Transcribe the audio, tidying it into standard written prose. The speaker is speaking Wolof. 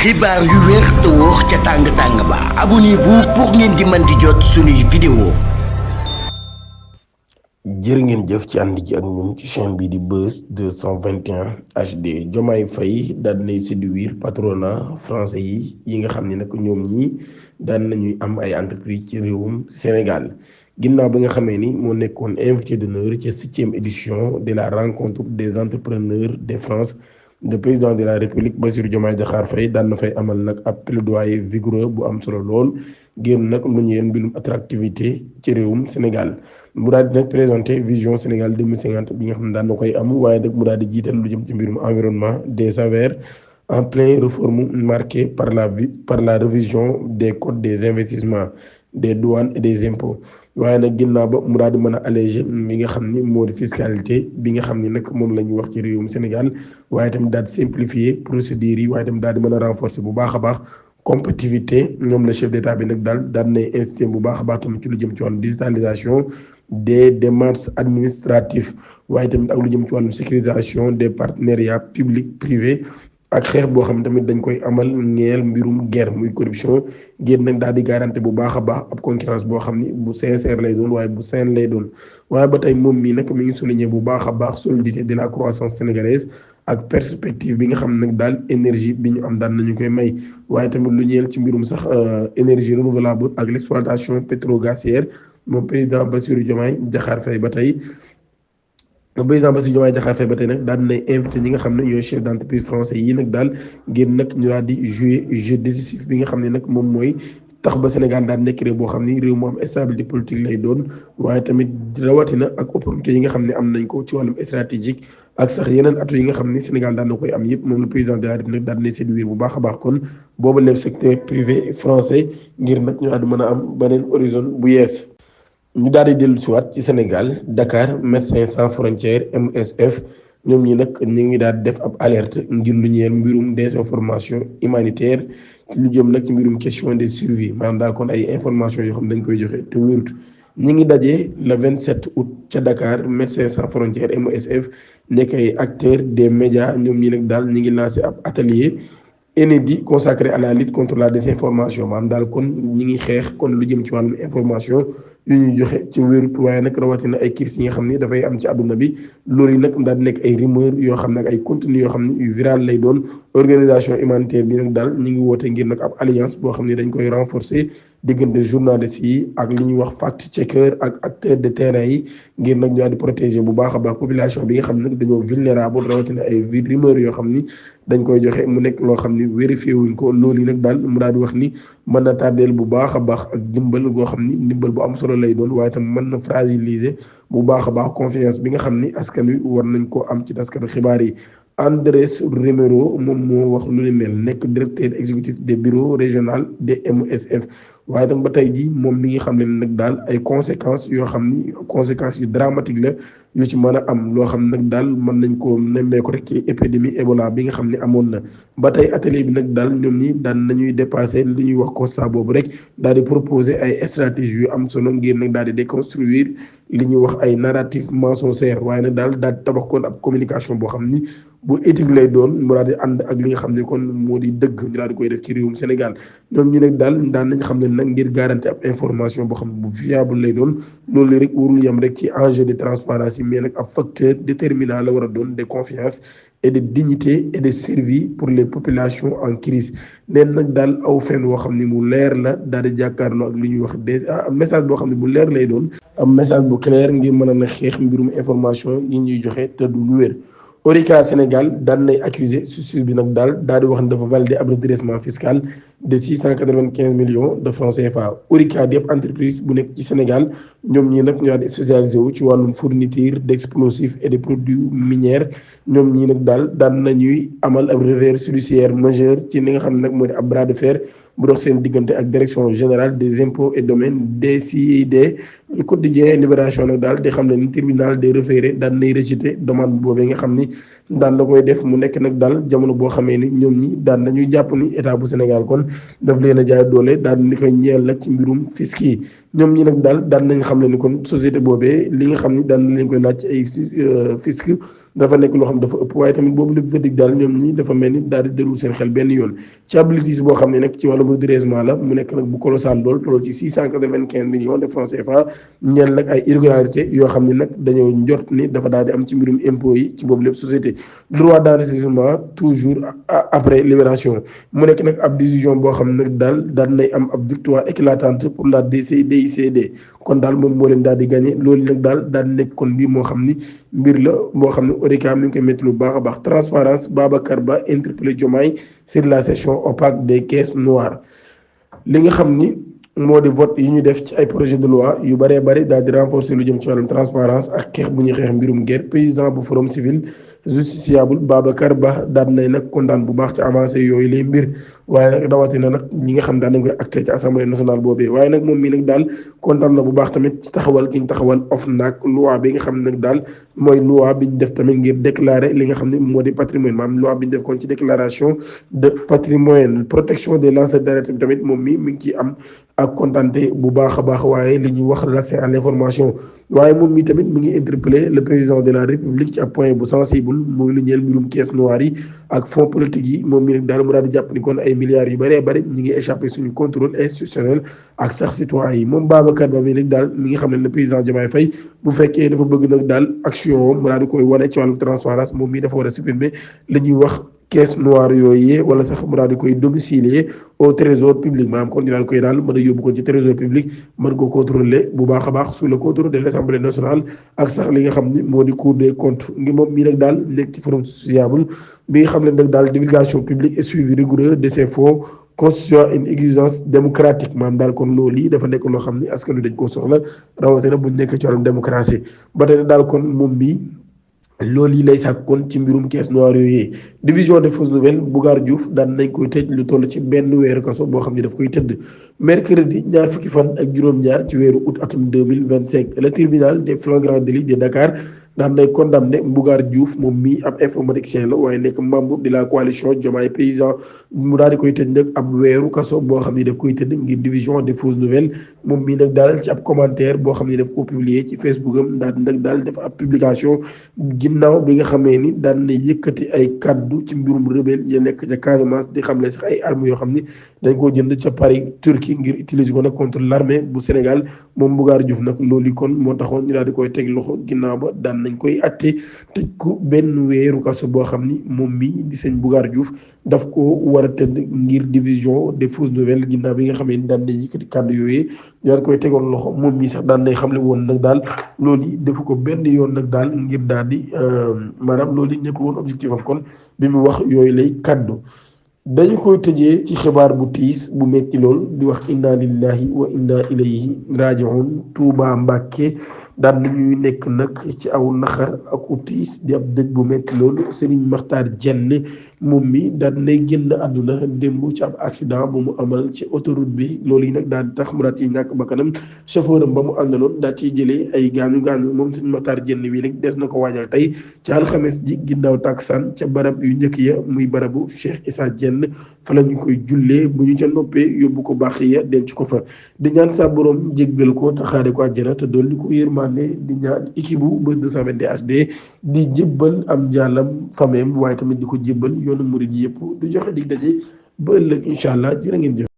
xibaar yu wér te wóor ca tàng-tàng ba abonnez-vous pour ngeen di mën di jot suñuy vidéo. jërë ngeen jëf ci ànd ji ak ñun ci chaîne bi di Buzz 221 HD. Diomaye Faye daan nay séduire patronat français yi nga xam ne nag ñoom ñi daan nañuy am ay entreprise ci réewum Sénégal ginnaaw bi nga xamee ni moo nekkoon invité d'honneur ci 7e édition de la rencontre des entrepreneurs de France. Le président de la République Bassirou Diomaye Diakhar Faye daan na fay amal nag ab plaidoyer vigoureux bu am solo lool génn nag lu ñu yeen mbirum attractivité ci réewum Sénégal mu daal di nag présenté vision Sénégal 2050 bi nga xam ne daan na koy am waaye nag mu daal di jiital lu jëm ci mbirum environnement des saveurs en pleine réforme marquée par la révision des codes des investissements des douanes et des impôts waaye nag ginnaaw ba mu daal di mën a alléger mi nga xam ni moo di fiscalité bi nga xam ni nag moom la ñu wax ci réewum Sénégal waaye tamit daal di simplifier procédures yi waaye tamit daal di mën a renforcer bu baax a baax compétitivité ñoom la chef d'état bi nag daal nay incité bu baax a baax tamit ci lu jëm ci wàllu digitalisation des démarches administratives waaye tamit ak lu jëm ci wàllu sécurisation des partenariats publics privés ak xeex boo xam ne tamit dañ koy amal ñeel mbirum guerre muy corruption génn nag daal di garanté bu baax a baax ab concurrence boo xam ni bu sincère lay doon waaye bu saine lay doon waaye ba tey moom mii nag mi ngi souligné bu baax a baax solidité de la croissance sénégalaise ak perspective bi nga xam ne nag daal énergie bi ñu am daan nañu koy may waaye tamit lu ñeel ci mbirum sax énergie renouvelable ak l'exploitation pétro-gazière moom président Bassirou Diomaye Diakhar Faye ba tey. président Bassirou Diomaye Diakhar Faye ba tey nag daal nay invité ñi nga xam ne ñooy chef d'entreprise français yi nag daal ngeen nag ñu daal di jouer jeu décisif bi nga xam ne nag moom mooy tax ba Sénégal daal nekk réew boo xam ni réew mu am stabilité politique lay doon waaye tamit rawatina ak opportunité yi nga xam ne am nañ ko ci wàllum stratégique ak sax yeneen atu yi nga xam ni Sénégal daan na koy am yëpp moom le président de la République daal nay séduire bu baax a baax kon boobu lépp secteur privé français ngir nag ñu daal di mën a am beneen horizon bu yees. ñu daal di dellu si waat ci Sénégal Dakar Médecins Sans Frontières MSF ñoom ñi nag ñu ngi daal di def ab alerte ngir lu ñeel mbirum désinformation humanitaire lu jëm nag ci mbirum question de survie maanaam daal kon ay information yoo xam ne dañ koy joxe te wérut ñi ngi dajee le 27 août ca Dakar Médecins Sans Frontières MSF nekk ay acteurs des médias ñoom ñi nag daal ñi ngi lancé ab atelier inédit consacré à la lutte contre la désinformation maanaam daal kon ñi ngi xeex kon lu jëm ci wàllum information yu ñuy joxe ci wérut waaye nag rawatina ay crise yi nga xam ni dafay am ci àdduna bi loolu yi nag daal di nekk ay rumeur yoo xam ne ak ay contenu yoo xam ne yu viral lay doon organisation humanitaire bi nag daal ñi ngi woote ngir nag ab alliance boo xam ne dañ koy renforcer diggante journalistes yi ak li ñuy wax fact checker ak acteurs de terrain yi ngir nag ñu daal di protéger bu baax a baax population bi nga xam ne dañoo vulnérable rawatina ay rumeur yoo xam ni dañ koy joxe mu nekk loo xam ni vérifié wuñ ko loolu yi nag daal mu daal di wax ni mën na tardeel bu baax a baax ak dimbal goo xam ni dimbal bu am solo lay doon waaye tam mën na fragiliser bu baax a baax confiance bi nga xam ni askan wi war nañ koo am ci taskatu xibaar yi. Andrés Romero moom moo wax lu ni mel nekk directeur exécutif des bureaux régional des MSF waaye tam ba tey ji moom mi ngi xam ne nag daal ay conséquences yoo xam ni conséquences yu dramatique la yu ci mën a am loo xam ne nag daal mën nañ koo nemmeeku rek ci épidémie Ebola bi nga xam ne amoon na ba tey atelier bi nag daal ñoom ñi daan nañuy dépasser lu ñuy wax constat boobu rek daal di proposer ay stratégies yu am solo ngir nag daal di déconstruire li ñuy wax ay narratif mensongère waaye nag daal di tabax koon ab communication boo xam ni bu éthique lay doon mu daal di ànd ak li nga xam ne kon moo di dëgg ñu daal di koy def ci réewum Sénégal ñoom ñi nag daal daan nañ xam ne nag ngir garantir ab information boo xam ne bu fiable lay doon loolu rek warul yam rek ci enjeu de transparence yi mais nag ab facteur déterminant la war a doon de confiance et de dignité et de service pour les populations en crise neen nag daal aw fen woo xam ne mu leer la daal di jàkkaarloo ak li ñuy wax message boo xam ne bu leer lay doon am message bu clair ngir mën a na xeex mbirum information yi ñuy joxe te du lu wér. Orica Sénégal daan nay accusé justice bi nag daal di wax ne dafa validé ab redressement fiscal de 695 millions de francs CFA. Orica di ab entreprise bu nekk ci Sénégal ñoom ñii nag ñu daal di spécialisé wu ci wàllum fourniture d'explosifs et de produits miniers ñoom ñii nag daal daan nañuy amal ab revers judiciaire majeur ci li nga xam ne nag moo di ab bras de fer bu dox seen diggante ak direction générale des impôts et domaines DCID. Le quotidien Libération nag daal di xam ne ni tribunal des référés daan nay rejeté demande boobee nga xam ni daan na koy def mu nekk nag daal jamono boo xamee ni ñoom ñi daan nañuy jàpp ni état bu Sénégal kon daf leen a jaay doole daal di koy ñeel nag ci mbirum fisc yi ñoom ñi nag daal daan nañ xam ne ni kon société boobee li nga xam ni daan na leen koy laaj ci ay fisc dafa nekk loo xam dafa ëpp waaye tamit boobu lépp verdict daal ñoom ñi dafa mel ni daal di dërul seen xel benn yoon ci ab litige boo xam ne nag ci wàllum redressement la mu nekk nag bu colossal lool toll ci 695 millions de francs CFA ñeel nag ay irrégularité yoo xam ne nag dañoo njort ni dafa daal di am ci mbirum impôt yi ci boobu lépp société droit d'enregistrement toujours après libération mu nekk nag ab décision boo xam ne nag daal nay am ab victoire éclatante pour la DICD kon daal moom moo leen daal di gagné loolu nag daal di nekk kon mbir moo xam ni mbir la boo xam ne ODCAV mi ngi koy métti lu baax a baax transparence Babacar Ba interpellé Diomaye sur la session opaque des caisses noires li nga xam ni moo di vote yi ñu def ci ay projet de loi yu bëree bëri daal di renforcer lu jëm ci wàllum transparence ak xeex bu ñuy xeex mbirum guerre président bu forum civil justiciable Babacar Ba daal nay nag kontaan bu baax ci avancé yooyu lay mbir waaye nag rawatina nag ñi nga xam daan nañ koy acté ci assemblée nationale boobee waaye nag moom mii nag daal kontaan na bu baax tamit ci taxawal ki ñu taxawal OFNAC loi bi nga xam ne nag daal mooy loi bi ñu def tamit ngir déclarer li nga xam ne moo di patrimoine maanaam loi bi ñu def kon ci déclaration de patrimoine protection des lanceurs d'alerte bi tamit moom mi ngi ciy am ak kontante bu baax a baax waaye li ñuy wax l'accès à l'information waaye moom mi tamit mu ngi interpellé le président de la république ci ab point bu sensible muy lu ñeel mbirum caisse noire yi ak fonds politique yi moom mi nag daal mu daal di jàpp ni kon ay milliards yu bëree bëri ñi ngi échappé suñu contrôle institutionnel ak sax citoyen yi moom Babacar Ba mi nag daal mi ngi xam ne le président Diomaye Faye bu fekkee dafa bëgg nag daal action mu daal di koy wane ci wàllu transparence moom mii dafa war a supprimer la ñuy wax caisse noire yooyu wala sax mu daal di koy domicilier au trésor public maanaam kon di daal koy daal mën a yóbbu ko ci trésor public mën ko contrôler bu baax a baax sous le contrôle de l'Assemblée nationale ak sax li nga xam ni moo di cour des comptes ngi moom mii nag daal nekk ci forum sociable bi nga xam ne nag daal divulgation publique et suivi rigoureux de ces fonds constituant une exigence démocratique maanaam daal kon loolu yi dafa nekk loo xam ni askan wi dañ koo soxla rawatina buñ nekk ci wàllum démocratie ba tey daal kon moom mii loolu yi lay sàkk kon ci mbirum caisse noire yooyu division des fausses nouvelles Bougar Diouf daan nañ koy tëj lu toll ci benn weeru kaso boo xam ne daf koy tëdd mercredi ñaar fukki fan ak juróom-ñaar ci weeru août atum 2025 le tribunal des flagrants délits de Dakar nga xam ne condamné Bougar Diouf moom mii ab informaticien la waaye nekk membre de la coalition Diomaye Paysan mu daal di koy tëj nag ab weeru kaso boo xam ne daf koy tëdd ngir division des fausses nouvelles moom mii nag daal ci ab commentaire boo xam ne daf ko publier ci Facebook am daal di nag daal def ab publication ginnaaw bi nga xamee ni daan na yëkkati ay kaddu ci mbirum rebelle ya nekk ca Casamance di xamle sax ay armes yoo xam ni dañ koo jënd ca Paris Turquie ngir utiliser ko nag contre l'armée bu Sénégal moom Bougar Diouf nag loolu kon moo taxoon ñu daal di koy teg loxo ginnaaw ba daan nañ koy atte tëj ko benn weeru kaso boo xam ni moom mii di sëñ Bougar Diouf daf ko war a tëdd ngir division des fausses nouvelles ginnaaw bi nga xamee ni daan na yëkkati kaddu yooyu ñu daal koy tegoon loxo moom mii sax daan nay xamle woon nag daal loolu yi defu ko benn yoon nag daal ngir daal di maanaam loolu yi nekkul woon objectif am kon bi mu wax yooyu lay kaddu dañu koy tëjee ci xibaar bu tiis bu metti lool di wax inna lillahi wa inna ilayhi raji'un Touba Mbàkke daan nañuy nekk nag ci aw naxar ak tiis di ab dëj bu metti lool Serigne Makhtar Diène moom mi daan nay génn àdduna démb ci ab accident bu mu amal ci autoroute bi loolu yi nag daal di tax mu daal ciy ñàkk bakkanam chauffeur am ba mu àndaloon daal ciy jëlee ay gaañu gaañu moom Serigne Makhtar Diène wi nag des na ko waajal tey ci alxames ji ginnaaw takkusaan ca barab yu njëkk ya muy barabu Cheikh Issa Diène fa la ñu koy jullee bu ñu ca noppee yóbbu ko baax ya denc ko fa di ñaan sa borom jéggal ko te xaare ko àjjana te dolli ko yërmande di ñaan équipe bu Buzz 221 HD di jébbal am njaalam fameem waaye tamit di ko jébbal yoonu murid yëpp du joxe dig daje ba ëllëg incha allah jërë ngeen jëf